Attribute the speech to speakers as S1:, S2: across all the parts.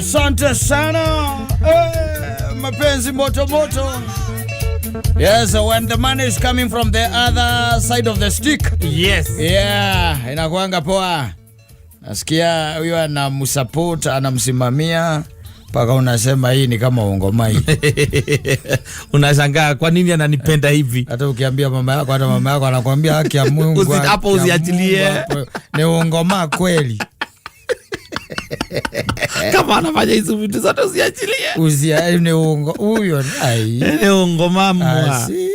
S1: Asante sana mapenzi moto moto. Yes, when the money is coming from the other side of the stick. Yeah, inakuanga poa. Nasikia huyo anamsupport, anamsimamia mpaka unasema hii ni kama ungomai.
S2: Unashangaa kwa nini ananipenda hivi.
S1: Hata ukiambia mama yako, hata mama yako anakuambia haki ya Mungu.
S2: Hapo
S1: haki ya
S2: usiachilie.
S1: Mungu hapo. Ni ungoma kweli.
S2: Kama anafanya hizo vitu zote usiachilie.
S1: Usia ni ungo huyo ai.
S2: Ni ungomamwa.
S1: Asi.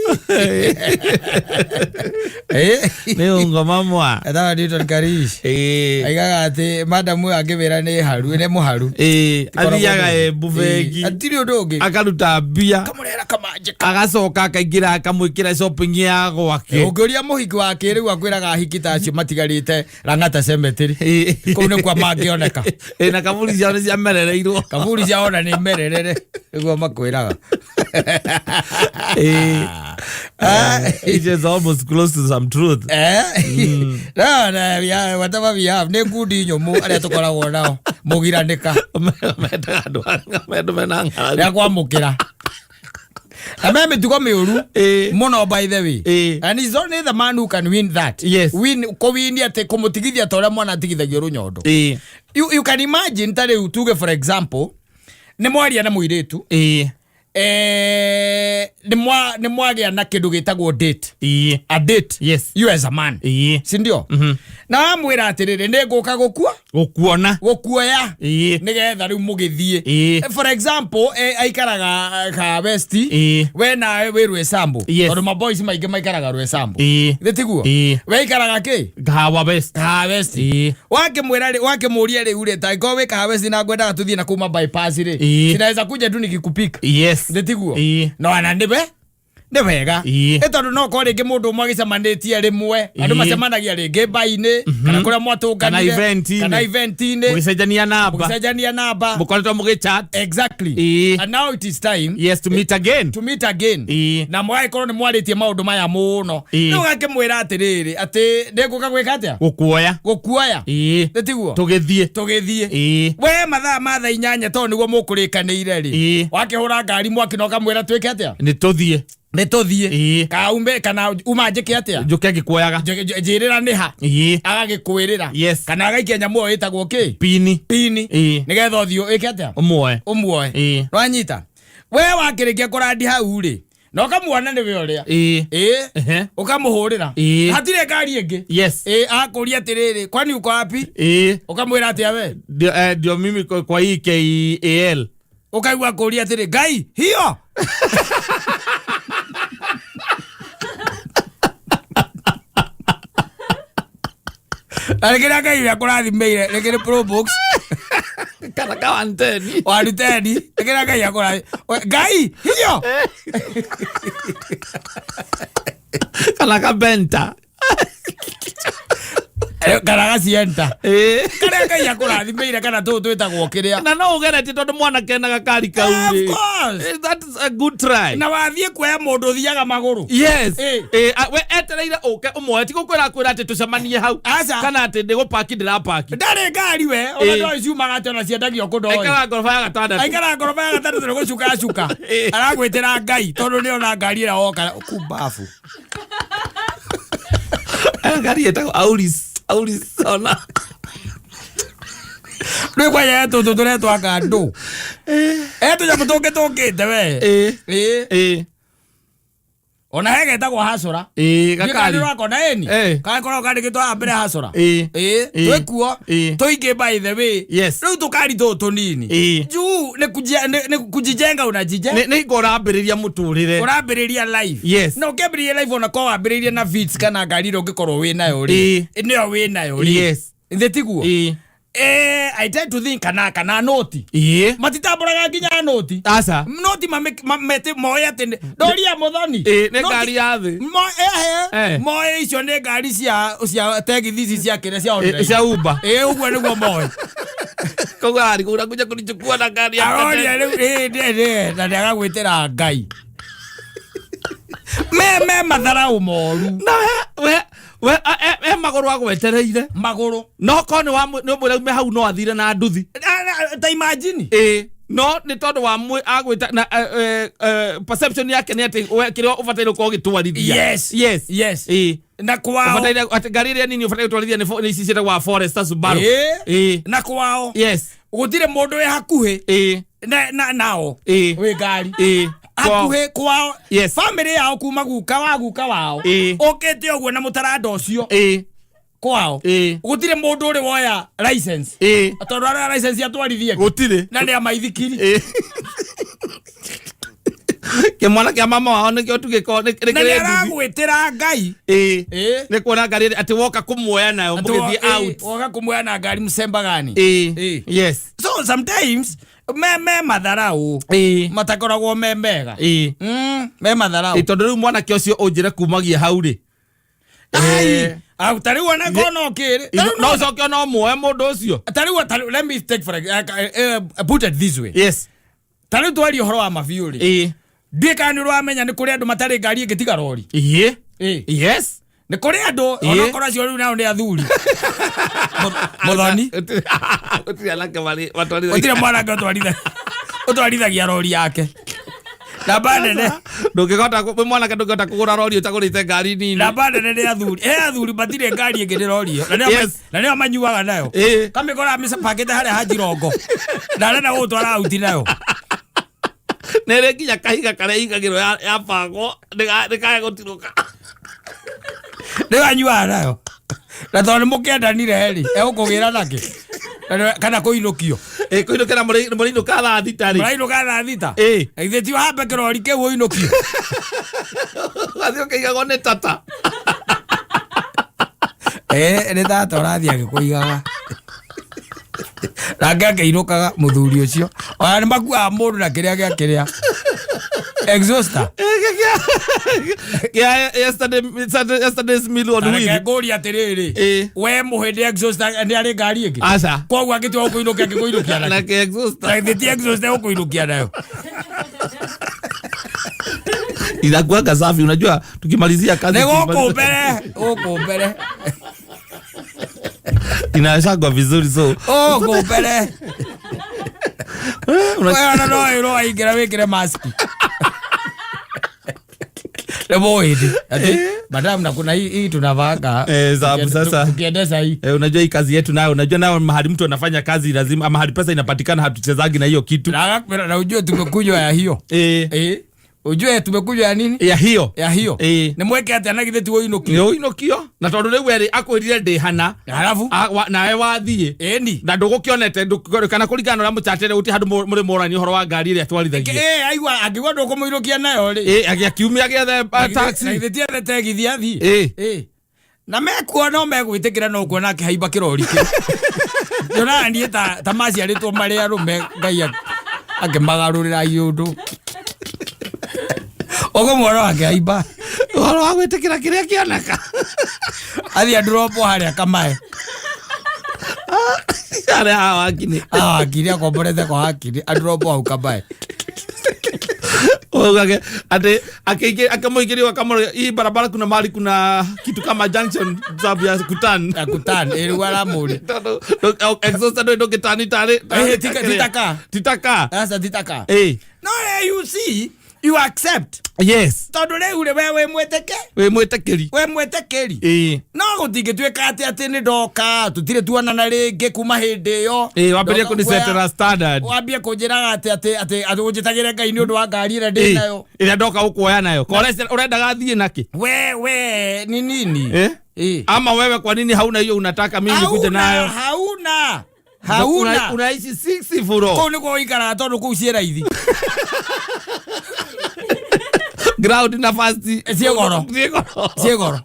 S1: Eh.
S2: Ni ungomamwa.
S1: Ethaga Newton Karish. Aigaga atĩ madam ũyũ angĩwĩra nĩ haru nĩ mũharu.
S2: Athiaga Embu bengi.
S1: Hatirĩ ũndũ ũngĩ.
S2: Akaruta mbia.
S1: Kamũrehera kamanjĩka.
S2: Agacoka akaingĩra akamwĩkĩra shopping ya gwake.
S1: Ũngĩũria mũhiki wa kĩrĩu akwĩraga ahiki ta acio matigarĩte Lang'ata Cemetery. Kũu nĩkuo mangĩoneka.
S2: Na kaburi ciao nĩ ciamerereirwo.
S1: Kaburi ciao ona nĩ mererere nĩguo makwĩraga.
S2: It is almost close to some truth.
S1: Eh? No, no, we have, whatever we have, nĩ ngundi nyũmũ arĩa tũkoragwo nao mũgiranĩka
S2: Mendaga andũ andũ mena ng'aragu.
S1: rĩa kwamũkĩra na me mĩtugo mĩũru mũno, by the way. And it's only the man who can win that. Win kũwini atĩ kũmũtigithia ta ũrĩa mwana atigithagio rũnyondo. You can imagine, ta rĩu tuge for example nĩ mwaria na mũirĩtu, nĩ mwagĩa na kĩndũ gĩtagwo date, a date. You as a man, si ndio? Na wamwĩra atĩrĩrĩ, nĩ ngũka gũkua
S2: Gũkuona.
S1: Gũkuoya nĩgetha rĩu mũgĩthiĩ. For example, aikaraga ka West, we nawe wĩ Rwĩsambu. Tondũ maboys maingĩ maikaraga Rwĩsambu. Thĩ tiguo? We aikaraga kĩ?
S2: Kahawa West.
S1: Kahawa West. Wakĩmwĩra rĩ, wakĩmũria rĩu rĩ, ta ingorwo wĩ Kahawa West na ngwendaga tũthiĩ na kuma bypass rĩ, sinaweza kuja tu nikikupika. Thĩ tiguo? No ana nĩwe nĩ wega. Ĩ tondũ no korwo rĩngĩ mũndũ ũmwe agĩcemanĩtie rĩmwe, andũ macemanagia rĩngĩ mba-inĩ kana kũrĩa mwatũnganire,
S2: Kana event-inĩ.
S1: kana event-inĩ.
S2: Mũgĩcenjania namba.
S1: Mũgĩcenjania namba.
S2: Mũkoretwo mũgĩchat.
S1: And now it is time
S2: Yes, to meet again.
S1: to meet again. Na mwagĩkorwo nĩ mwarĩtie maũndũ maya mũno. Rĩu gakĩmwĩra atĩrĩrĩ, atĩ nĩngũka gwĩka atĩa?
S2: Gũkuoya.
S1: Gũkuoya. Nĩ tiguo?
S2: Tũgĩthiĩ.
S1: Tũgĩthiĩ. We mathaa ma thaa 8 tondũ nĩguo mũkũrĩkanĩire rĩ, wakĩhũra ngari mwaki na ũkamwĩra twĩke atĩa?
S2: Nĩ tũthiĩ.
S1: Nĩ tũthiĩ. Kaume kana uma njĩke atĩa?
S2: Njũke ngĩkuoyaga.
S1: Njĩrĩra nĩ ha. Agagĩkwĩrĩra. Kana agaikia nyamũ ĩyo ĩtagwo kĩ?
S2: Pini.
S1: Pini. Nĩgetha ũthiĩ ĩke atĩa?
S2: Ũmuoe.
S1: Ũmuoe. Nwanyita we wakĩrĩkia kũrandi hau rĩ, na ũkamuona nĩwe ũrĩa. Ĩ. Ũkamũhũrĩra. Hatirĩ ngari ĩngĩ. Akũria atĩrĩrĩ, kwani uko wapi? Ũkamwĩra atĩa we?
S2: Ndio mimi kwa hii KAL.
S1: Ũkaigua kũria atĩrĩ, Ngai hiyo. Na rĩngĩ Ngai ũrĩa kũrathimĩire rĩngĩ nĩ Probox.
S2: Kana ka 110.
S1: Waruteni rĩngĩ Ngai akũrathi Ngai hiyo.
S2: Kana ka Benta.
S1: Kana gacienta karĩa Ngai akũrathimĩire kana tũũ twĩtagwo kĩrĩa.
S2: Na no ũgeretie tondũ mwanake na gakari kau
S1: Of
S2: rĩ.
S1: course.
S2: That's a good try.
S1: Na wathiĩ kuoya mũndũ ũthiaga magũrũ.
S2: We etereire ũke ũmuoe, ti gũkwĩra kwĩra atĩ tũcemanie hau.
S1: Aca.
S2: Kana atĩ nĩ gũpaki ndĩrapaki.
S1: Ndarĩ ngari we ona ndoĩ ciumaga atĩ ona ciendagio kũndũ.
S2: Aikaraga ngoroba ya gatandatũ.
S1: Aikaraga ngoroba ya gatandatũ nĩ gũcuka acuka. Aragwĩtĩra Ngai tondũ nĩ ona ngari ĩrĩa woka kumbabu.
S2: Ngari ĩtagwo Auris. Auris ona.
S1: Rĩu kwanya tũtũ tũretwa kandũ e tũnyamũ tũngĩ tũkĩte we. Ona he getagwo hacũra.
S2: Gakari.
S1: Gakari ĩni gakoragwo kandĩkĩtwo haha mbere hacũra. Twĩkuo tũingĩ, by the way. Rĩu tũkari tũtũ tũnini juu nĩ nĩ kujijenga unajijenga.
S2: Nĩ hingo ũrambĩrĩria mũtũrĩre.
S1: Ũrambĩrĩria life. Na ũkĩambĩrĩria life, ona korwo wambĩrĩirie na Vitz kana ngari ĩrĩa ũngĩkorwo wĩ nayo rĩ, nĩyo wĩ nayo rĩ. Ithĩ tiguo? I tend to think kana noti. Matitambũraga nginya noti.
S2: Aca.
S1: Noti moe atĩ ndoria mũthoni.
S2: Nĩ ngari ya thĩ.
S1: Ehe. Moe icio nĩ ngari cia tegithi ici cia kĩrĩa cia online.
S2: Cia Uber.
S1: Ĩ, ũguo nĩguo moe.
S2: Koguo ararigwo unakuja kunichukua na ngari ya
S1: Aroria rĩu ĩ, na nĩagagwĩtĩra Ngai me matharaũ moru.
S2: Na we We e magũrũ agwetereire.
S1: Magũrũ.
S2: No korwo nĩ ũmwĩra ume hau no athire na nduthi.
S1: Ta imagine.
S2: Ĩĩ, no nĩ tondũ wa mwe agwĩta na perception yake nĩ atĩ we kĩrĩa ũbataire gũkorwo ũgĩtwarithia.
S1: Yes.
S2: Yes.
S1: Yes.
S2: Ĩĩ.
S1: Na kwao.
S2: Ũbataire atĩ ngari ĩrĩa nini ũbataire gũtwarithia nĩ ici ciĩtagwo wa Forester Subaru.
S1: Ĩĩ.
S2: Ĩĩ.
S1: Na kwao.
S2: Yes.
S1: Gũtirĩ mũndũ wĩ hakuhĩ
S2: Ĩĩ.
S1: na nao.
S2: Ĩĩ.
S1: Wĩ ngari.
S2: Ĩĩ. Kwao.
S1: Hakuhĩ kwao.
S2: Yes.
S1: Family yao kuma guka wa guka wao.
S2: Ĩĩ.
S1: Ũkĩte ũguo na mũtaranda ũcio.
S2: Ĩĩ.
S1: Kwao.
S2: Ĩĩ.
S1: Gũtirĩ mũndũ ũrĩ woya license.
S2: Ĩĩ.
S1: Tondũ arĩa license atwarithie.
S2: Gũtirĩ.
S1: Na nĩ a maithikiri.
S2: Ĩĩ. Kĩmwana kĩa mama wao nĩkĩo tu gĩkoragwo nĩ
S1: Na
S2: kĩrĩ
S1: nĩ
S2: nduthi.
S1: aragwĩtĩra Ngai.
S2: Ĩĩ.
S1: Ĩĩ.
S2: Nĩ kuona ngari atĩ woka kũmuoya nayo mũgĩthiĩ out.
S1: Woka kũmuoya na ngari mũcemba gani.
S2: Ĩĩ.
S1: Ĩĩ.
S2: Yes.
S1: So sometimes me matharau.
S2: Ĩĩ.
S1: Matakoragwo me mega.
S2: Ĩĩ.
S1: Me matharau.
S2: Ĩ, tondũ rĩu mwanake ũcio ũnjĩre kumagia hau rĩ.
S1: Ai, au tarĩu ona korwo no kĩrĩ. Tarĩu
S2: No ũcoke ona ũmuoe mũndũ ũcio.
S1: Tarĩu let me take for put it this way.
S2: Yes.
S1: Tarĩu twaria ũhoro wa mabiũ rĩ.
S2: Ĩĩ.
S1: Ndiĩ kana nĩ ũramenya nĩ kũrĩ andũ matarĩ ngari ĩngĩ tiga rori.
S2: Ĩĩ.
S1: Ĩĩ.
S2: Yes.
S1: Nĩ kũrĩ andũ
S2: Ĩĩ.
S1: onokorwo acio rĩu nao nĩ athuri. Mũthoni.
S2: Gũtirĩ anake matwarithagia.
S1: Gũtirĩ mwanake ũtwarithagia rori yake. Namba nene.
S2: Ndũngĩhota mwanake ndũngĩhota kũgũra rori ũtagũrĩte ngari nini.
S1: Namba nene nĩ athuri. He athuri matirĩ ngari ĩngĩ nĩ rori ĩyo.
S2: Yes.
S1: Na nĩo manyuaga nayo.
S2: Ĩĩ.
S1: Kamĩkora mĩpakĩte harĩa hanjirongo. Na arenda gũgũtwara auti nayo.
S2: Nĩ ĩrĩ nginya kahiga karĩa ĩigagĩrwo yabangwo ndĩkae gũtirũka.
S1: Nĩyo anyuaga nayo. Na tondũ nĩ mũkĩendanire rĩ, egũkũgĩra nakĩ? Kana kũinũkio.
S2: Ĩ, kũinũkĩra mũrĩinũka thaa thita rĩ.
S1: Mũrainũka thaa thita.
S2: Ĩĩ.
S1: Na githĩ ti ũhambe kĩrori kĩu ũinũkio.
S2: Ũgathiĩ ũkĩigagwo nĩ tata.
S1: Ĩ, nĩ tata ũrathiĩ agĩkũigaga. Nake akĩinũkaga mũthuri ũcio. Ona nĩ makuaga mũndũ na kĩrĩa gĩa kĩrĩa. Exhauster.
S2: Kĩa yesterday's meal on
S1: Reke
S2: wheel.
S1: ngũrie atĩrĩrĩ.
S2: Ĩĩ.
S1: We mũhĩndĩ exhauster nĩ arĩ ngari ĩngĩ?
S2: Aca.
S1: Koguo angĩtua gũkũinũkia angĩkũinũkia
S2: Na
S1: nakĩ?
S2: kĩ exhauster.
S1: Na githĩ ti exhauster egũkũinũkia nayo.
S2: Inakuanga safi, unajua tukimalizia kazi
S1: Nĩ gũkũ mbere, gũkũ mbere.
S2: inashagwa vizuri so.
S1: Gũkũ mbere. Wewe ona no ĩrwo waingĩra wĩkĩre maski. Nĩ mũhĩndĩ. Ati, madam na kuna hii tunavanga.
S2: Sababu sasa.
S1: Tukiendesha hii.
S2: Unajua hii kazi yetu nayo, unajua nayo mahali mtu anafanya kazi lazima mahali pesa inapatikana hatuchezagi na hiyo kitu.
S1: Na ujue tumekunywa ya hiyo. Ujue tumekunywa ya nini?
S2: Ya hiyo.
S1: Ya hiyo. Nĩ mweke atĩa na githĩ ti ũinũkio.
S2: Nĩ ũinũkio na tondũ rĩu erĩ akwĩrire ndĩ hana.
S1: Halafu?
S2: Nawe wathiĩ.
S1: Ĩni.
S2: Na ndũgũkĩonete kana kũringana na ũrĩa mũchatĩre gũtirĩ handũ mũrĩ morani ũhoro wa ngari ĩrĩa atwarithagia.
S1: Aigua angĩigua ndũkũmũinũkia nayo rĩ.
S2: Akiumia agĩethe taxi.
S1: Na githĩ ti ethe tegithi athiĩ. Na mekuo no megwĩtĩkĩra no kuona akĩhaimba kĩrori kĩu. Nyonaga niĩ ta maciarĩtwo marĩ arũme Ngai akĩmagarũrĩra iũndũ. Ũguo mwana akĩhaimba.
S2: Ũhoro wa gwĩtĩkĩra kĩrĩa kĩoneka.
S1: Athiĩ andũropo harĩa Kamae.
S2: Harĩa haha Wakini.
S1: Haha Wakini akomborete kwa Wakini, andũropo hau Kamae.
S2: Ugage ati akamũingĩria akamũrĩa hii barabara kuna mahali kuna kitu kama junction sababu ya kutan.
S1: Ya kutan, ĩrĩ aramũria.
S2: Tondũ, exhauster ndũĩ ndũngĩtani tarĩ, tarĩ
S1: Titaka.
S2: Titaka.
S1: Aca titaka. No, you see, you accept.
S2: Yes.
S1: Tondũ rĩu rĩ, we wĩ mwĩtĩke.
S2: Wĩ mwĩtĩkĩri.
S1: We mwĩtĩkĩri. No gũtingĩtuĩka atĩ nĩ ndoka, tũtirĩ tuonana rĩngĩ kuma hĩndĩ ĩyo.
S2: Wambĩrĩrie
S1: Ndoka
S2: kũnisetera
S1: kuoya-
S2: standard.
S1: Wambie kũnjĩraga atĩ ũnjĩtagĩre Ngai nĩ ũndũ wa ngari ĩrĩa ndĩ nayo.
S2: Ĩrĩa ndoka gũkuoya nayo. Ko ũrendaga thiĩ nakĩ?
S1: We, ni nini?
S2: Ama wewe kwa nini hauna hiyo unataka mimi nikuje nayo?
S1: Hauna. Hauna.
S2: Unaishi 6 floor.
S1: Kũu nĩkuo ũikaraga tondũ kũu ciĩ raithi.
S2: Ground na first.
S1: Ciĩ goro.
S2: Ciĩ goro.
S1: Ciĩ goro.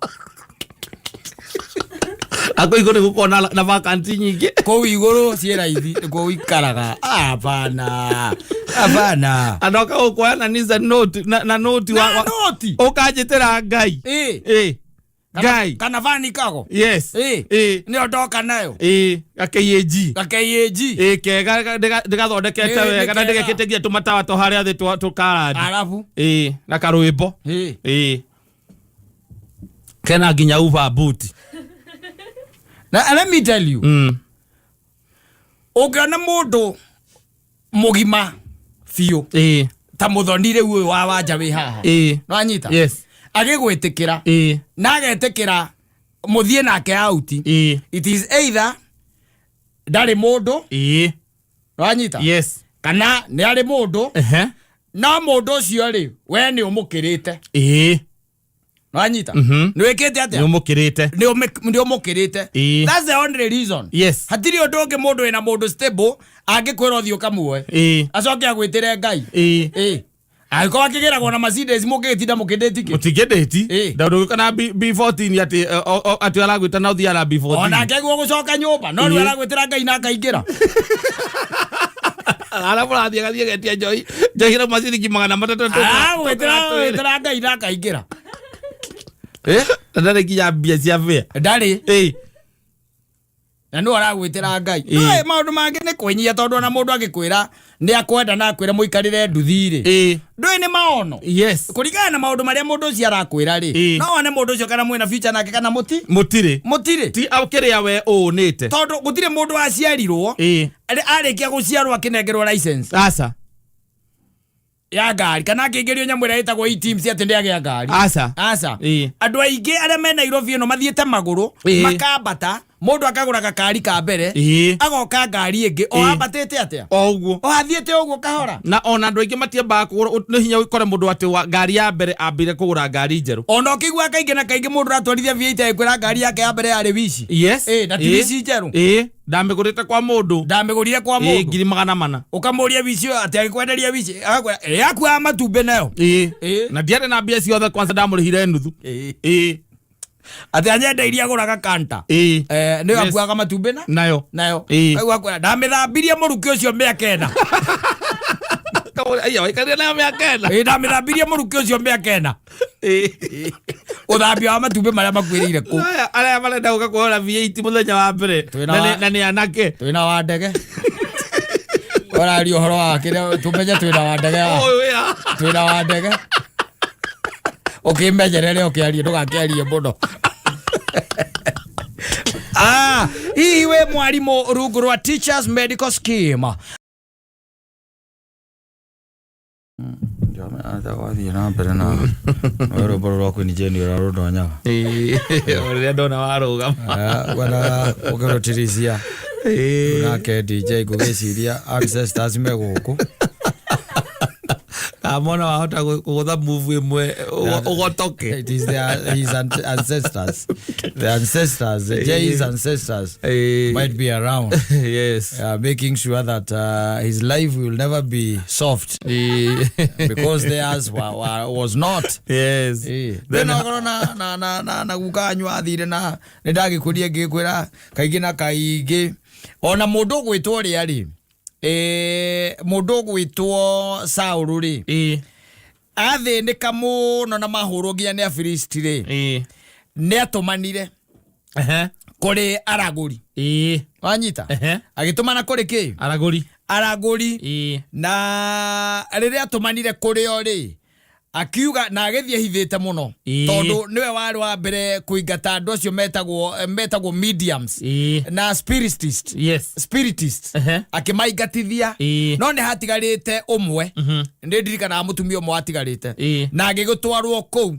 S2: Ako igũrũ nĩgũkorwo na vacancy nyingĩ.
S1: Kũu igũrũ ciĩ raithi nĩkuo ũikaraga. Hapana. Hapana.
S2: Andoka gũkuoya na Nissan Note, na Note
S1: Na Note?
S2: Ũkanjĩtĩra Ngai. Ngai.
S1: Kana vani kago.
S2: Yes.
S1: Nĩyo ndoka nayo.
S2: Ga KAG.
S1: Ga KAG.
S2: Kega, ndĩgathondekete wega na
S1: Nĩ kega.
S2: ndĩgekĩte nginya tũmatawa twa harĩa thĩ tũkarandi.
S1: Arabu.
S2: Na karwĩmbo. Kena nginya uva boot.
S1: Na let me tell you, ũngĩona mũndũ mũgima biũ ta mũthoni rĩu ũyũ wa wanja wĩ haha, nĩwanyita? Agĩgwĩtĩkĩra na agetĩkĩra mũthiĩ nake out, it is either ndarĩ mũndũ, nĩwanyita?
S2: Yes.
S1: Kana nĩ arĩ mũndũ, no mũndũ ũcio rĩ, we nĩ ũmũkĩrĩte. Nĩwanyita? Nĩ wĩkĩte atĩa?
S2: Nĩ ũmũkĩrĩte.
S1: Nĩ ũmũkĩrĩte. That's the only reason. Hatirĩ ũndũ ũngĩ mũndũ wĩna mũndũ stable angĩkwĩra ũthiĩ ũkamuoe, acoke agwĩtĩre Ngai. Angĩkorwo akĩgĩragwo na Mercedes, mũngĩgĩtinda mũkĩndĩtikĩ?
S2: Mũtingĩndĩti. Ndũgĩũka na B14 atĩ atĩ aragwĩta na ũthiaga na B14.
S1: Onake guo gũcoka nyũmba no rĩu aragwĩtĩra Ngai na akaingĩra.
S2: Arĩa mũrathiĩ agathiĩ agetia njohi, njohi ĩrauma ciringi 300.
S1: Aragwĩtĩra Ngai na akaingĩra.
S2: Na ndarĩ nginya mbia cia bĩa.
S1: Ndarĩ. Na nĩ aragwĩtĩra Ngai. No maũndũ mangĩ nĩ kwĩnyia, tondũ ona mũndũ angĩkwĩra nĩ akwenda na akwĩra mũikarĩre nduthi rĩ, ndũĩ nĩ maono. Kũringana na maũndũ marĩa mũndũ ũcio arakwĩra rĩ, no wone mũndũ ũcio kana mwĩna future nake kana mũti
S2: Mũtirĩ.
S1: Mũtirĩ.
S2: Ti kĩrĩa we ũnĩte.
S1: Tondũ gũtirĩ mũndũ waciarirwo arĩkia gũciarwo akĩnengerwo license
S2: Aca.
S1: ya ngari, kana akĩingĩrio nyamũ ĩrĩa ĩtagwo e-teams atĩ nĩ agĩa ngari.
S2: Aca.
S1: Aca. Andũ aingĩ arĩa me Nairobi ĩno mathiĩte magũrũ, makambata, mũndũ akagũra gakari ka mbere, agoka ngari ĩngĩ o ambatĩte atĩa?
S2: O ũguo.
S1: O athiĩte ũguo kahora.
S2: Na ona andũ aingĩ matiambaga kũgũra, nĩ hinya ũkore mũndũ atĩ wa ngari ya mbere ambire kũgũra ngari njerũ.
S1: Ona ũkĩigua kaingĩ na kaingĩ mũndũ ũratwarithia V8 agĩkwĩra ngari yake ya mbere yarĩ wici. Na ti wici njerũ.
S2: Ndamĩgũrĩte kwa mũndũ.
S1: Ndamĩgũrire kwa mũndũ.
S2: 400,000.
S1: Ũkamũria wici ũyũ atĩ agĩkwenderia wici, agakwĩra ĩ yakuaga matumbĩ nayo.
S2: Na ndiarĩ na mbia ciothe, kwanza ndamũrĩhire nuthu.
S1: Atĩ anyendeirie agũraga kanta. Nĩyo akuaga matumbĩ na
S2: Nayo.
S1: Nayo. Rĩu akwĩra ndamĩthambirie mũrukĩ ũcio mĩaka 4.
S2: Aya, waikarire nayo mĩaka 4?
S1: Ĩ, ndamĩthambirie mũrukĩ ũcio mĩaka 4. Ũthambia wa matumbĩ marĩa makuĩrĩire kũu.
S2: Aya, arĩa marenda gũka kuona V8 mũthenya wa mbere
S1: Twĩna
S2: na nĩ anake.
S1: Twĩna wa ndege ũraria ũhoro wa kĩrĩa tũmenye twĩna wa ndege haha.
S2: Ũyũ wĩ haha.
S1: Twĩna wa ndege, ũkĩmenyerere ũkĩarie, ndũgakĩarie mũno. Ah, hihi wĩ mwarimũ rungu rwa Teachers Medical Scheme? Wathiĩ na mbere na rwĩmbo rũrũ rwa Queen Jane ũrĩa rũndonyaga.
S2: Rĩrĩa ndona warũgama.
S1: Wendaga ũkĩrũtiricia nake DJ, ngũgĩciria ancestors me gũkũ.
S2: Kamona wahota kũgũtha move ĩmwe ũgotoke.
S1: It is his ancestors, the ancestors, the Jay's ancestors might be around, making sure that his life will never be soft because theirs was not. Then okorwo na guka wanyu athire na nĩ ndagĩkũria ngĩkwĩra kaingĩ na kaingĩ, ona mũndũ ũgwĩtwo ũrĩa rĩ, mũndũ ũgwĩtwo Saũlũ rĩ, athĩnĩka mũno na mahũrwo nginya nĩ Afilisti rĩ, nĩ atũmanire kũrĩ aragũri. Wanyita? Agĩtũmana kũrĩ kĩ?
S2: Aragũri.
S1: Aragũri. Na rĩrĩa atũmanire kũrĩ o rĩ, akiuga na agĩthiĩ hithĩte mũno, tondũ nĩwe warĩ wa mbere kũingata andũ acio metagwo mediums na spiritist. Spiritist. Akĩmaingatithia. No nĩ hatigarĩte ũmwe, nĩ ndirikanaga mũtumia ũmwe watigarĩte, na agĩgĩtwarwo kũu,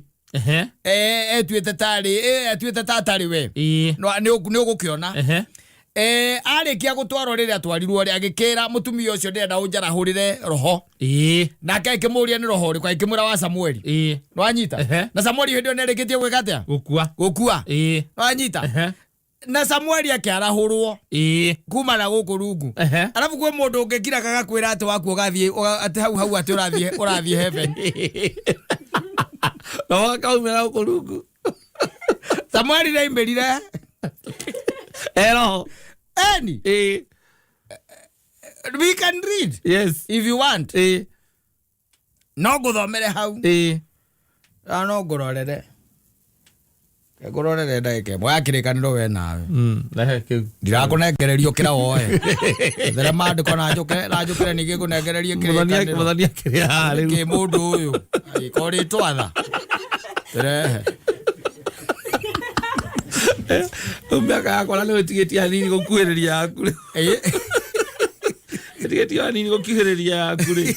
S1: etuĩte tarĩ etuĩte ta atarĩ we. No, nĩ ũgũkĩona. Arĩkia gũtwarwo, rĩrĩa atwarirwo rĩ, agĩkĩra mũtumia ũcio, ndĩrenda ũnjarahũrĩre roho. Nake akĩmũria nĩ roho ũrĩkũ, akĩmwĩra wa Samueli. Nĩwanyita? Na Samueli hĩndĩ ĩyo nĩarĩkĩtie gwĩka atĩa?
S2: Gũkua.
S1: Gũkua. Nĩwanyita? Na Samueli akĩarahũrwo kuma na gũkũ rungu. Arabu kwĩ mũndũ ũngĩkira agakwĩra atĩ waku ũgathiĩ atĩ hau hau atĩ ũrathiĩ heaven.
S2: Na wakaumĩra gũkũ rungu.
S1: Samueli nĩaimĩrire.
S2: Eroho.
S1: Eni. We can read if you want. No ngũthomere hau. Na no ngũrorere. Ngũrorere ndagĩka ĩmwe ya kĩrĩkanĩro we nawe.
S2: Rehe kĩu.
S1: Ndirakũnengereria ũkĩra woe. There maandĩko na njũke na njũkĩre ningĩ ngũnengererie kĩrĩkanĩro.
S2: Mũthoni akĩrĩ haha rĩu.
S1: Kĩ mũndũ ũyũ. Agĩkorwo rĩtwatha. Rehe.
S2: Rĩu mĩaka yakwa na nĩ wĩtigĩtie hanini gũkuhĩrĩria yaku rĩ. Wĩtigĩtie hanini gũkuhĩrĩria yaku rĩ.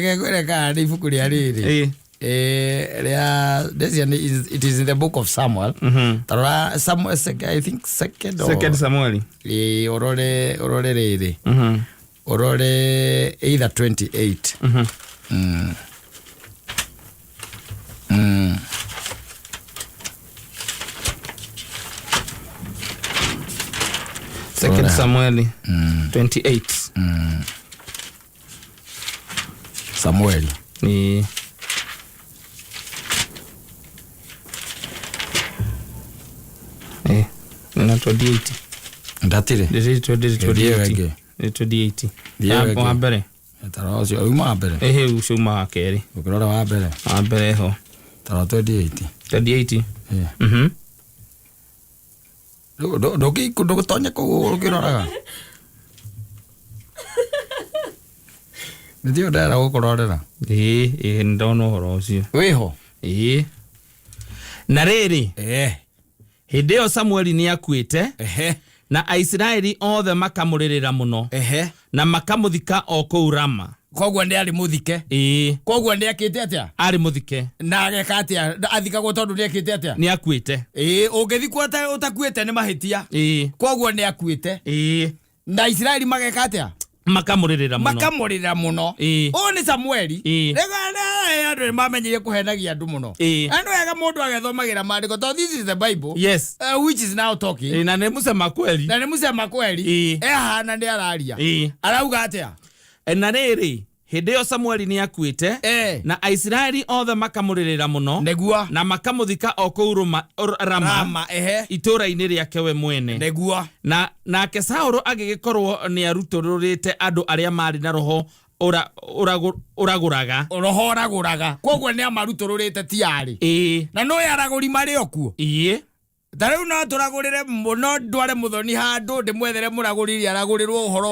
S1: Gekwĩre kana nĩ ibuku rĩa rĩrĩ. Rĩa ndeciria nĩ it is in the book of Samuel. Tarora Samuel I think second or
S2: Second Samuel.
S1: Ũrore ũrore rĩrĩ. Ũrore either 28.
S2: Second Samuel 28.
S1: Samuel.
S2: Ĩĩ. Nĩ 28.
S1: Ndatire.
S2: Ndĩrĩ
S1: Thiĩ
S2: 28.
S1: wenge.
S2: Nĩ 28.
S1: Thiĩ wenge.
S2: Wa mbere.
S1: Tarora ũcio uma wa mbere.
S2: Ĩhĩ ũcio uma wa kerĩ.
S1: Ũkĩrora wa mbere.
S2: Wa mbere ho.
S1: Tarora 28.
S2: 28.
S1: Ndũgĩtonye kũu ũkĩroraga. Nĩtio ndĩrenda gũkũrorera.
S2: Ĩĩ, ĩĩ nĩndona ũhoro ũcio.
S1: Wĩho?
S2: Ĩĩ. Na rĩrĩ, hĩndĩ ĩyo Samueli nĩakuĩte, na Aisiraeli othe makamũrĩrĩra mũno, na makamũthika o kũu Rama.
S1: Koguo nĩ arĩ mũthike.
S2: Ĩĩ.
S1: Koguo nĩ akĩte atĩa?
S2: Arĩ mũthike.
S1: Na ageka atĩa? Athikagwo tondũ nĩ akĩte atĩa?
S2: Nĩ akuĩte.
S1: Ĩĩ, ũngĩthikwo ũtakuĩte nĩ mahĩtia.
S2: Ĩĩ.
S1: Koguo nĩ akuĩte.
S2: Ĩĩ.
S1: Na Isiraeli mageka atĩa?
S2: Makamũrĩrĩra mũno.
S1: Makamũrĩrĩra mũno.
S2: Ĩĩ.
S1: Ũyũ nĩ Samueli.
S2: Ĩĩ.
S1: Rĩu andũ nĩ mamenyire kũhenagia andũ mũno.
S2: Ĩĩ.
S1: Andũ wega mũndũ agethomagĩra maandĩko tondũ this is the Bible.
S2: Yes.
S1: Which is now talking.
S2: Ĩĩ, na nĩ mũcema kweli.
S1: Na nĩ mũcema kweli.
S2: Ĩĩ.
S1: Ehana nĩ araria.
S2: Ĩĩ.
S1: Arauga atĩa?
S2: Na rĩrĩ, hĩndĩ ĩyo Samueli nĩ akuĩte, na Aisiraeli othe makamũrĩrĩra mũno.
S1: Nĩguo.
S2: Na makamũthika o kũu Rama,
S1: Rama, ehe.
S2: itũũra-inĩ rĩake we mwene.
S1: Nĩguo.
S2: Na nake Saũlũ agĩgĩkorwo nĩ arutũrũrĩte andũ arĩa marĩ na roho ũragũraga.
S1: Roho ũragũraga. Koguo nĩ amarutũrũrĩte ti arĩ.
S2: Ĩĩ.
S1: Na no aragũri marĩ o kuo.
S2: Ĩĩ.
S1: Ta rĩu no tũragũrĩre no ndware mũthoni handũ ndĩmwethere mũragũri iria aragũrĩrwo ũhoro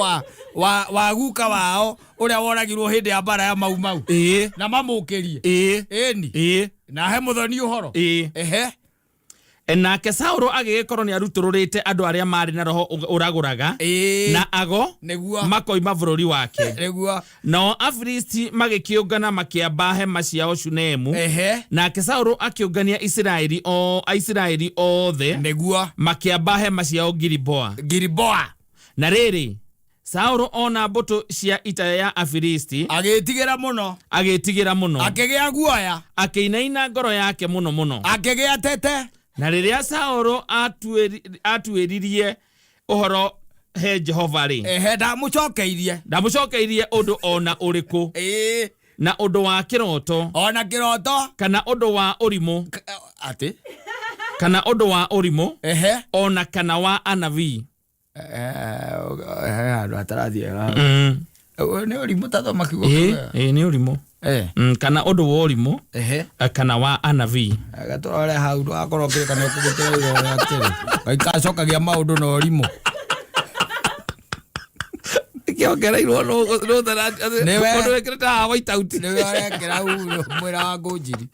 S1: wa guka wao ũrĩa woragirwo hĩndĩ ya mbara ya Mau Mau.
S2: Ĩĩ.
S1: Na mamũkĩrie.
S2: Ĩĩ.
S1: Ĩni.
S2: Ĩĩ.
S1: Na he mũthoni ũhoro.
S2: Ĩĩ.
S1: Ehe.
S2: Nake Saũlũ agĩgĩkorwo nĩ arutũrũrĩte andũ arĩa marĩ na roho ũragũraga.
S1: Ĩĩ.
S2: Na ago.
S1: Nĩguo.
S2: Makoima bũrũri wake.
S1: Nĩguo.
S2: Nao Afilisti magĩkĩũngana makĩamba hema ciao Shunemu.
S1: Ehe.
S2: Nake Saũlũ akĩũngania Aisiraeli othe.
S1: Nĩguo.
S2: Makĩamba hema ciao Giliboa.
S1: Giliboa.
S2: Na rĩrĩ, Saũlũ ona mbũtũ cia ita ya Afilisti.
S1: Agĩtigĩra mũno.
S2: Agĩtigĩra mũno.
S1: Akĩgĩa guoya.
S2: Akĩinaina ngoro yake mũno mũno.
S1: Akĩgĩa tete.
S2: Na rĩrĩa Saũlũ atuĩririe ũhoro he Jehova rĩ.
S1: Ehe, ndamũcokeirie.
S2: Ndamũcokeirie ũndũ ona ũrĩkũ.
S1: Ĩĩ.
S2: Na ũndũ wa kĩroto.
S1: Ona kĩroto.
S2: Kana ũndũ wa ũrimũ.
S1: Atĩ?
S2: Kana ũndũ wa ũrimũ.
S1: Ehe.
S2: Ona kana wa anabii.
S1: Handũ hatarathiĩ. Nĩ ũrimũ ta thoma kiugo.
S2: Ĩĩ, nĩ ũrimũ. Kana ũndũ wa ũrimũ.
S1: Ehe.
S2: Kana wa anabii.
S1: Gatũrore hau ndũgakorwo ũkĩrĩka nĩ ũkũgĩtĩra igũrũ atĩrĩ. Gaikacokagia maũndũ na ũrimũ.
S2: Kĩongereirwo mũndũ wĩkĩrĩte haha white out.
S1: Nĩwe ũrekĩra hau mwĩra wa Ngũnjiri.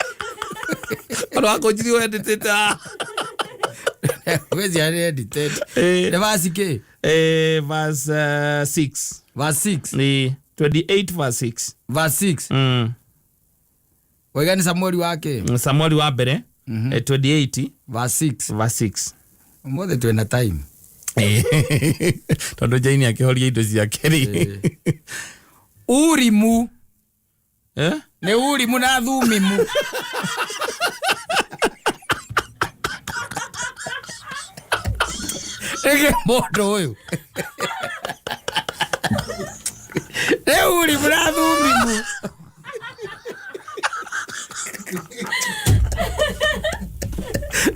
S2: Ũndũ wa Ngũnjiri wendetete haha.
S1: Gwĩciria nĩ edited. Nĩ verse kĩ?
S2: Verse 6.
S1: Verse 6.
S2: Nĩ 28 verse 6.
S1: Verse 6. Waiga nĩ Samueli wa kĩ?
S2: Samueli wa mbere. 28
S1: Verse 6.
S2: Verse 6.
S1: Ũmũthĩ twĩna time.
S2: Tondũ Jane akĩhoria indo ciake rĩ.
S1: Urimu. Nĩ Urimu na Thumimu. Ĩgĩ mũndũ ũyũ. Nĩ Urimu na Thumimu.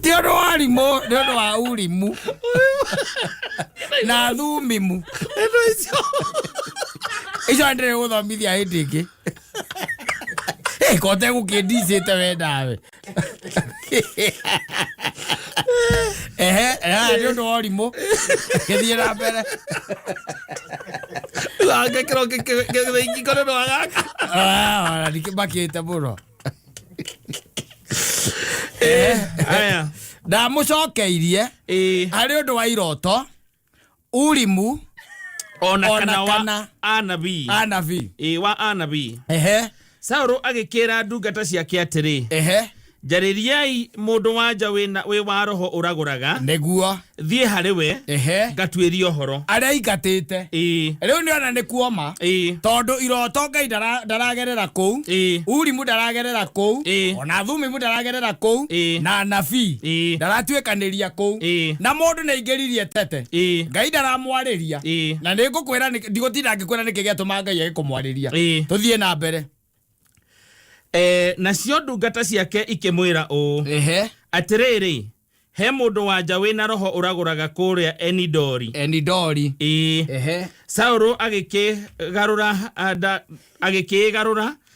S1: Ti ũndũ wa rimũ, nĩ ũndũ wa Urimu. Na Thumimu. Icio ndĩrĩ gũthomithia hĩndĩ ĩngĩ. Kote gũkĩndicĩte we nawe. Ehe, nĩ ũndũ wa ũrimũ. Gĩthiĩ na mbere.
S2: Angĩkĩrwo gĩthĩingiko nĩ ũndũ wa gaka.
S1: Ona ndikĩmakĩte mũno.
S2: Aya.
S1: Ndamũcokeirie harĩ ũndũ wa iroto Urimu
S2: ona
S1: Ona
S2: kana wa
S1: kana-
S2: anabii.
S1: Anabii.
S2: Ĩĩ, wa anabii.
S1: Ehe.
S2: Saũlũ agĩkĩĩra ndungata ciake atĩrĩ,
S1: Ehe.
S2: Njarĩriai mũndũ wa nja wĩna wĩ wa roho ũragũraga,
S1: Nĩguo.
S2: thiĩ harĩ we,
S1: Ehe.
S2: ngatuĩrie ũhoro.
S1: Arĩa aingatĩte.
S2: Ĩĩ.
S1: Rĩu nĩona nĩ kuoma.
S2: Ĩĩ.
S1: Tondũ iroto Ngai ndaragerera kũu.
S2: Ĩĩ.
S1: Urimu ndaragerera kũu.
S2: Ĩĩ.
S1: Ona Thumimu ndaragerera kũu.
S2: Ĩĩ.
S1: Na anabii.
S2: Ĩĩ.
S1: Ndaratuĩkanĩria kũu.
S2: Ĩĩ.
S1: Na mũndũ nĩ aingĩririe tete.
S2: Ĩĩ.
S1: Ngai ndaramwarĩria.
S2: Ĩĩ.
S1: Na nĩ ngũkwĩra ndigũtinda ngĩkwĩra nĩkĩ gĩatũma Ngai agĩkũmwarĩria.
S2: Ĩĩ.
S1: Tũthiĩ na mbere.
S2: Eh, nacio ndungata ciake ikĩmwĩra ũũ,
S1: Ehe.
S2: Atĩrĩrĩ, he mũndũ wa nja wĩna roho ũragũraga kũrĩa Enidori.
S1: Enidori.
S2: Ĩĩ.
S1: Ehe.
S2: Saũlũ agĩkĩĩgarũra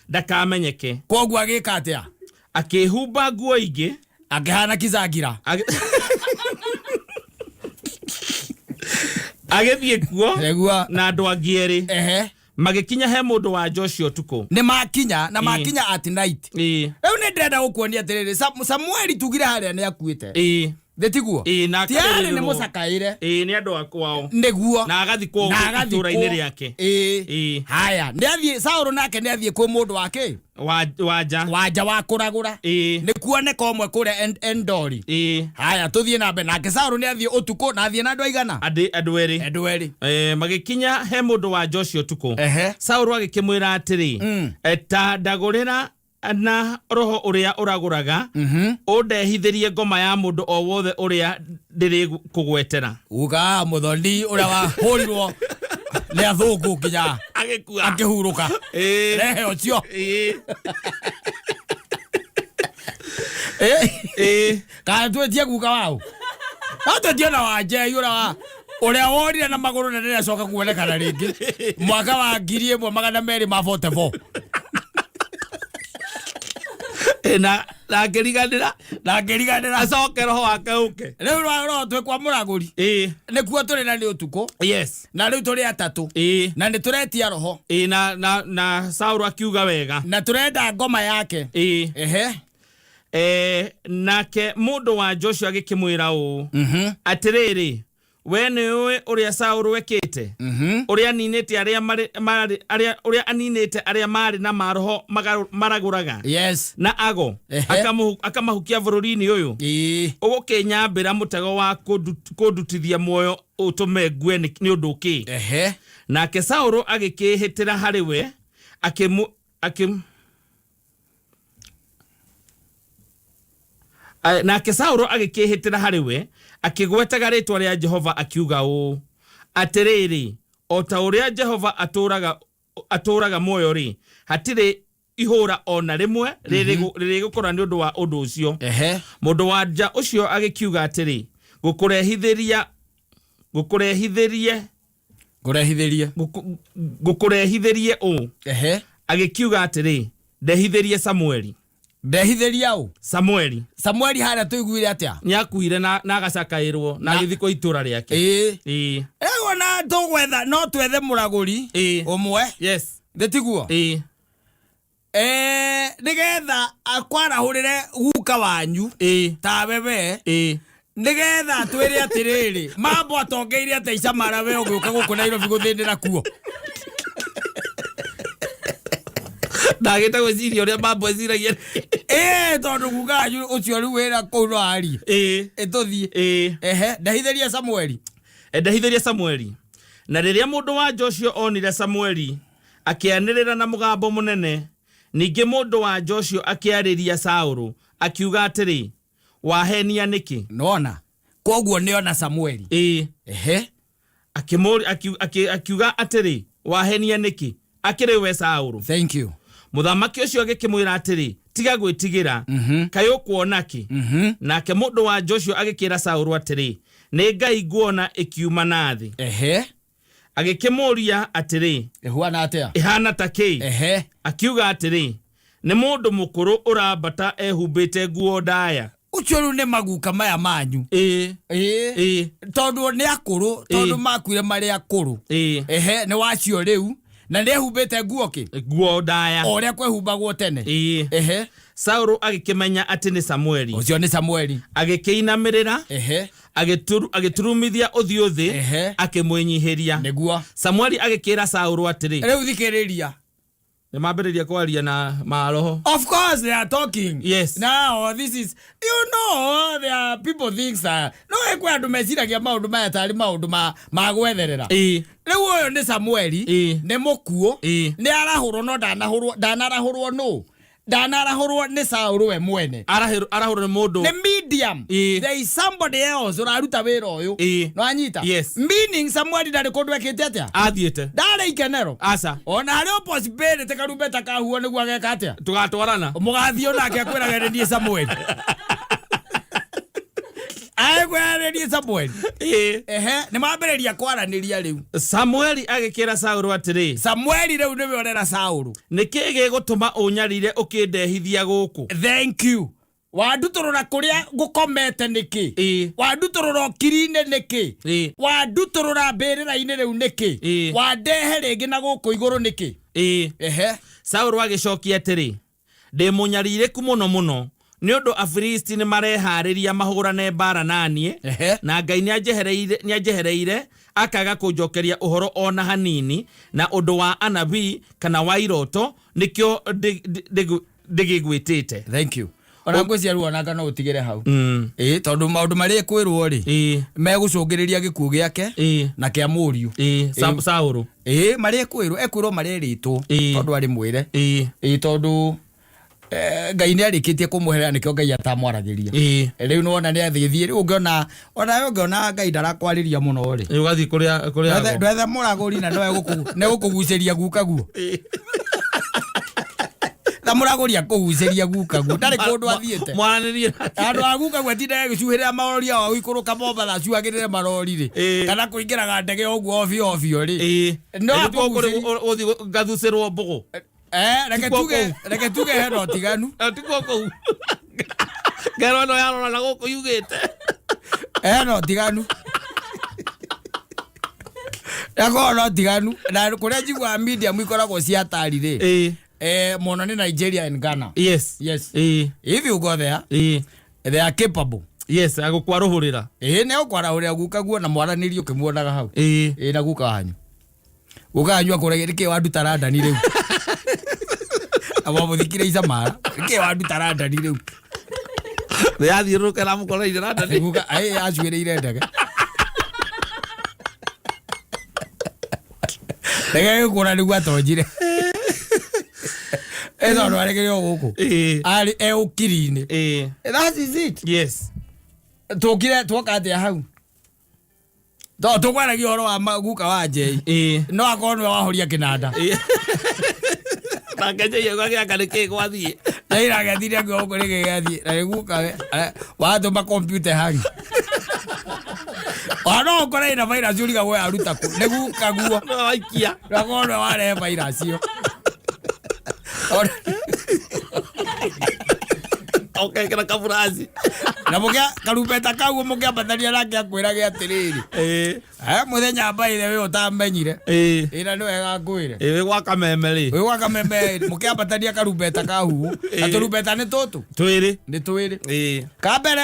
S2: ndakamenyeke.
S1: Kwoguo agĩka atĩa?
S2: Akĩĩhumba nguo ingĩ.
S1: Akĩhana kizangira.
S2: Agĩthiĩ kuo
S1: Nĩguo.
S2: na andũ angĩ erĩ.
S1: Ehe.
S2: Magĩkinya he mũndũ wa nja ũcio ũtukũ.
S1: Nĩ makinya na makinya at night.
S2: Ĩĩ.
S1: Rĩu nĩ ndĩrenda gũkuonia atĩrĩrĩ, Samueli tugire harĩa nĩ akuĩte.
S2: Ĩĩ.
S1: Thĩ tiguo?
S2: Ĩĩ, na
S1: Tiarĩ nĩ
S2: akarĩrĩrwo.
S1: mũcakaĩre.
S2: Ĩĩ, nĩ andũ a kwao.
S1: Nĩguo.
S2: Na agathikwo
S1: Na agathikwo.
S2: itũũra-inĩ rĩake.
S1: Ĩĩ.
S2: Ĩĩ.
S1: Haya, nĩ athiĩ Saũlũ nake nĩ athiĩ kwĩ mũndũ wa kĩ?
S2: Wa wa nja.
S1: Wa nja wa kũragũra.
S2: Ĩĩ.
S1: Nĩ kuoneka ũmwe kũrĩa Endori.
S2: Ĩĩ.
S1: Haya, tũthiĩ na mbere. Nake Saũlũ nĩ athiĩ ũtukũ na athiĩ na andũ aigana?
S2: Andĩ andũ erĩ.
S1: Andũ erĩ.
S2: Magĩkinya he mũndũ wa nja ũcio ũtukũ.
S1: Ehe.
S2: Saũlũ agĩkĩmwĩra atĩrĩ, ta ndagũrĩra na roho ũrĩa ũragũraga, ũndehithĩrie ngoma ya mũndũ o wothe ũrĩa ndĩrĩkũgwetera.
S1: Uga mũthoni ũrĩa wahũrirwo nĩ athũngũ nginya
S2: Agĩkua.
S1: akĩhurũka.
S2: Ĩĩ.
S1: Rehe ũcio.
S2: Ĩĩ.
S1: Ĩĩ.
S2: Ĩĩ.
S1: Kana twĩtie guka wao. No twĩtie na Wanjei ũrĩa wa ũrĩa worire na magũrũ na ndĩracoka kuonekana rĩngĩ mwaka wa 1244.
S2: Ĩĩ, na akĩriganĩra.
S1: Na akĩriganĩra.
S2: Acoke roho wake ũke.
S1: Rĩu roho twĩ kwa mũragũri.
S2: Ĩĩ.
S1: Nĩkuo tũrĩ na nĩ ũtukũ.
S2: Yes.
S1: Na rĩu tũrĩ atatũ.
S2: Ĩĩ.
S1: Na nĩ tũretia roho.
S2: Ĩĩ, na Saũlũ akiuga wega.
S1: Na tũrenda ngoma yake.
S2: Ĩĩ.
S1: Ehe.
S2: Nake mũndũ wa nja ũcio agĩkĩmwĩra ũũ, Atĩrĩrĩ, we nĩ ũĩ ũrĩa Saũlũ ekĩte, ũrĩa aninĩte arĩa marĩ, marĩ, arĩa, ũrĩa aninĩte arĩa marĩ na maroho maragũraga.
S1: Yes.
S2: Na ago,
S1: Ehe.
S2: akamahukia bũrũri-inĩ ũyũ.
S1: Ĩĩ.
S2: Ũgũkĩnyambĩra mũtego wa kũndutithia muoyo ũtũme ngue nĩ ũndũ ũkĩ.
S1: Ehe.
S2: Nake Saũlũ agĩkĩĩhĩtĩra harĩ we, akĩmũ, nake Saũlũ agĩkĩĩhĩtĩra harĩ we, akĩgwetaga rĩĩtwa rĩa Jehova akiuga ũũ, Atĩrĩrĩ, o ta ũrĩa Jehova atũũraga muoyo-rĩ, hatirĩ ihũra o na rĩmwe rĩrĩgũkora nĩ ũndũ wa ũndũ ũcio.
S1: Ehe.
S2: Mũndũ wa nja ũcio agĩkiuga atĩrĩ, Ngũkũrehithĩria, ngũkũrehithĩrie,
S1: Ngũrehithĩrie.
S2: Ngũkũrehithĩrie ũ?
S1: Ehe.
S2: Agĩkiuga atĩrĩ, Ndehithĩrie Samueli.
S1: Ndehithĩria ũ?
S2: Samueli.
S1: Samueli harĩa tũiguire atĩa?
S2: Nĩakuire na agacakaĩrwo na
S1: Na-
S2: agĩthikwo itũũra rĩake.
S1: Ĩĩ.
S2: Ĩĩ.
S1: Rĩu ona tũgwetha, no twethe mũragũri
S2: Ĩĩ.
S1: ũmwe.
S2: Yes.
S1: Thĩ tiguo?
S2: Ĩĩ.
S1: Nĩgetha akwarahũrĩre guka wanyu.
S2: Ĩĩ.
S1: Tawe we.
S2: Ĩĩ.
S1: Nĩgetha atwĩre atĩrĩrĩ, mambo atongeire atĩa icamara we ũgĩũka gũkũ Nairobi gũthĩnĩra kuo.
S2: Ndagĩte gwĩciria ũrĩa mambo eciragia.
S1: Ĩĩ, tondũ guka wanyu ũcio rĩu wĩra kũu no arie.
S2: Ĩĩ.
S1: Ĩ, tũthiĩ.
S2: Ĩĩ.
S1: Ehe, ndehithĩria Samueli.
S2: Ndehithĩria Samueli. Na rĩrĩa mũndũ wa nja ũcio onire Samueli, akĩanĩrĩra na mũgambo mũnene. Ningĩ mũndũ wa nja ũcio akĩarĩria Saũlũ, akiuga atĩrĩ, Wahenia nĩkĩ?
S1: Nĩwona? Kwoguo nĩona Samueli.
S2: Ĩĩ.
S1: Ehe.
S2: Akiuga atĩrĩ, Wahenia nĩkĩ? Akĩrĩ we Saũlũ.
S1: Thank you.
S2: Mũthamaki ũcio agĩkĩmwĩra atĩrĩ, Tiga gwĩtigĩra. Kaĩ ũkuona kĩ? Nake mũndũ wa nja ũcio agĩkĩra Saũlũ atĩrĩ, Nĩ Ngai nguona ĩkiuma na thĩ.
S1: Ehe.
S2: Agĩkĩmũũria atĩrĩ,
S1: Ĩhuana atĩa?
S2: Ĩhana ta kĩ?
S1: Ehe.
S2: Akiuga atĩrĩ, Nĩ mũndũ mũkũrũ ũrambata ehumbĩte nguo ndaya.
S1: Ũcio rĩu nĩ maguka maya manyu.
S2: Ĩĩ.
S1: Ĩĩ.
S2: Ĩĩ.
S1: Tondũ nĩ akũrũ, tondũ
S2: Ĩĩ.
S1: makuire marĩ akũrũ.
S2: Ĩĩ.
S1: Ehe, nĩ wacio rĩu. Na nĩ ehumbĩte nguo kĩ?
S2: Nguo ndaya.
S1: O ũrĩa kwehumbagwo tene.
S2: Ĩĩ.
S1: Ehe.
S2: Saũlũ agĩkĩmenya atĩ nĩ Samueli.
S1: Ũcio nĩ Samueli.
S2: Agĩkĩinamĩrĩra.
S1: Ehe.
S2: Agĩturumithia ũthiũ thĩ.
S1: Ehe.
S2: Akĩmwĩnyihĩria.
S1: Nĩguo.
S2: Samueli agĩkĩra Saũlũ atĩrĩ.
S1: Rĩu thikĩrĩria.
S2: Nĩ mambĩrĩria kwaria na maroho.
S1: Of course they are talking.
S2: Yes.
S1: Now this is, you know, there are people thinks that no kwĩ andũ meciragia maũndũ maya tarĩ maũndũ ma gwetherera.
S2: Ĩĩ.
S1: Rĩu ũyũ nĩ Samueli.
S2: Ĩĩ.
S1: Nĩ mũkuũ.
S2: Ĩĩ.
S1: Nĩ arahũrwo no ndanahũrwo, ndanarahũrwo nũ? Ndanarahũrwo nĩ Saũlũ we mwene.
S2: Arahũrwo nĩ mũndũ.
S1: Nĩ medium.
S2: Ĩĩ.
S1: There is somebody else ũraruta wĩra ũyũ.
S2: Ĩĩ.
S1: Nĩwanyita?
S2: Yes.
S1: Meaning Samueli ndarĩ kũndũ ekĩte atĩa?
S2: Athiĩte.
S1: Ndarĩ ikenero.
S2: Aca.
S1: Ona harĩ o possibility karumbeta kahuo nĩguo ageka atĩa?
S2: Tũgatwarana.
S1: Mũgathiĩ onake akwĩraga nĩ niĩ Samueli. Akwĩraga nĩ niĩ Samueli.
S2: Ĩĩ.
S1: Ehe, nĩ mambĩrĩria kwaranĩria rĩu.
S2: Samueli agĩkĩra Saũlũ atĩrĩ.
S1: Samueli rĩu nĩwe ũrera Saũlũ.
S2: Nĩ kĩĩ gĩgũtũma ũnyarire ũkĩndehithia gũkũ?
S1: Thank you. Wandutũrũra kũrĩa ngũkomete nĩkĩ?
S2: Ĩĩ.
S1: Wandutũrũra ũkiri-inĩ nĩkĩ?
S2: Ĩĩ.
S1: Wandutũrũra mbĩrĩra-inĩ rĩu nĩkĩ?
S2: Ĩĩ.
S1: Wandehe rĩngĩ na gũkũ igũrũ nĩkĩ?
S2: Ĩĩ.
S1: Ehe.
S2: Saũlũ agĩcokia atĩrĩ, ndĩ mũnyarirĩku mũno mũno nĩ ũndũ Afilisti nĩ mareharĩria mahũrane mbara na niĩ.
S1: Ehe.
S2: Na Ngai nĩanjehereire akaga kũnjokeria ũhoro o na hanini na ũndũ wa anabii kana wa iroto nĩkĩo ndĩgĩgwĩtĩte.
S1: Thank you. Ona ngwĩciria rĩu onanga no ũtigĩre hau.
S2: Mm.
S1: Ĩĩ, tondũ maũndũ marĩa ekwĩrwo rĩ,
S2: Ĩĩ.
S1: megũcũngĩrĩria gĩkuũ gĩake
S2: Ĩĩ.
S1: na kĩa mũriũ.
S2: Ĩĩ, Saũlũ.
S1: Ĩĩ, marĩa ekwĩrwo, ekwĩrwo marĩa erĩtwo
S2: Ĩĩ.
S1: tondũ arĩ mwĩre.
S2: Ĩĩ.
S1: Ĩĩ, tondũ Ngai nĩ arĩkĩtie kũmweherera nĩkĩo Ngai atamwaragĩria.
S2: Ĩĩ.
S1: Rĩu nĩwona nĩ athĩthiĩ, rĩu ũngĩona, ona we ũngĩona Ngai ndarakwarĩria mũno rĩ.
S2: Ĩĩ, ũgathiĩ kũrĩa ago.
S1: Ndwethe mũragũri na nowe nĩ gũkũgucĩria guka guo. Na mũragũri akũgucĩria guka guo. Ndarĩ kũndũ athiĩte.
S2: Mwaranĩrie nake.
S1: Andũ a guka guo atindaga agĩcuhĩrĩra marori ao gũikũrũka Mombatha acuagĩrĩre marori rĩ.
S2: Ĩĩ.
S1: Kana kũingĩraga ndege o ũguo obio obio rĩ.
S2: Ĩĩ.
S1: No
S2: Ĩĩ, tikuo
S1: akũgucĩrie.
S2: kũrĩ gũthiĩ ngathucĩrwo mbũgũ.
S1: Reke
S2: Tikuo
S1: tuge,
S2: kũu.
S1: reke tuge hena ũtiganu.
S2: Tikuo kũu. Ngero ĩno yarora na gũkũ yugĩte.
S1: Hena ũtiganu. Yakorwo na ũtiganu. Na kũrĩa njiguaga medium ikoragwo cia hatari rĩ.
S2: Ĩĩ.
S1: Mũno nĩ Nigeria and Ghana.
S2: Yes.
S1: Yes.
S2: Ĩĩ.
S1: If you go there,
S2: Ĩĩ.
S1: they are capable.
S2: Yes, agũkwarũhũrĩra.
S1: Ĩĩ, nĩ agũkwarahũrĩra guka guo na mwaranĩrie ũkĩmuonaga hau.
S2: Ĩĩ.
S1: Ĩĩ, na guka wanyu. Guka wanyu akũragia nĩkĩ wanduta London rĩu? Na wamũthikire Isamara. Nĩkĩ wanduta London rĩu?
S2: Nĩ yathiũrũrũka ĩramũkoreire London.
S1: Guka, ĩĩ, acuĩrĩire ndege. Ndege ĩgĩkũra nĩguo atonjire. Ĩ tondũ arekire o gũkũ.
S2: Ĩĩ.
S1: Arĩ e ũkiri-inĩ.
S2: Ĩĩ.
S1: That is it.
S2: Yes.
S1: Tũkire twoka atĩa hau? Tondũ tũkwaragia ũhoro wa guka wa Njei.
S2: Ĩĩ.
S1: No akorwo nĩwe wahoria kĩnanda.
S2: Ĩĩ. Nake Njei agĩaka nĩkĩ gwathiĩ.
S1: Njei agethire akiuga gũkũ nĩkĩ gĩathiĩ. Na nĩ guka we, watũma kompiuta ĩhangi. Ona no ũkore ĩna virus ũrigagwo yaruta kũ. Nĩ guka guo.
S2: No waikia.
S1: No akorwo nĩwe warehe virus ĩyo.
S2: Ũkekĩra kaburaci.
S1: Na mũkĩa karumbeta kau mũkĩambatania nake akwĩrage atĩrĩrĩ.
S2: Ĩĩ.
S1: Mũthenya by the way ũtamenyire.
S2: Ĩĩ.
S1: Ĩĩ, na nĩ wega ngwĩre.
S2: Ĩĩ, wĩ gwa kameme rĩ.
S1: Wĩ gwa kameme mũkĩambatania karumbeta kau. Na
S2: Ĩĩ.
S1: tũrumbeta nĩ tũtũ?
S2: Twĩrĩ.
S1: Nĩ twĩrĩ.
S2: Ĩĩ.
S1: Ka mbere.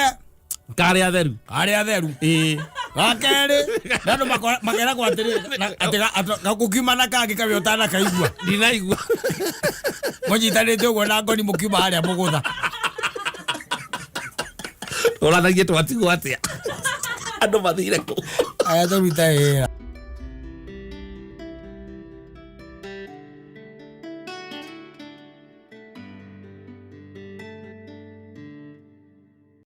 S2: Karĩ atheru.
S1: Karĩ atheru.
S2: Ĩĩ.
S1: Ga kerĩ, na andũ makeragwo atĩrĩ, na atĩ gũkiuma na kangĩ kamwe ũtanakaigua.
S2: Ndinaigua.
S1: Mũnyitanĩte ũguo na ngoni mũkiuma harĩa mũgũtha.
S2: Ũranagie twatigwo atĩa? Andũ mathire kũ?
S1: Aya tũrute wĩra.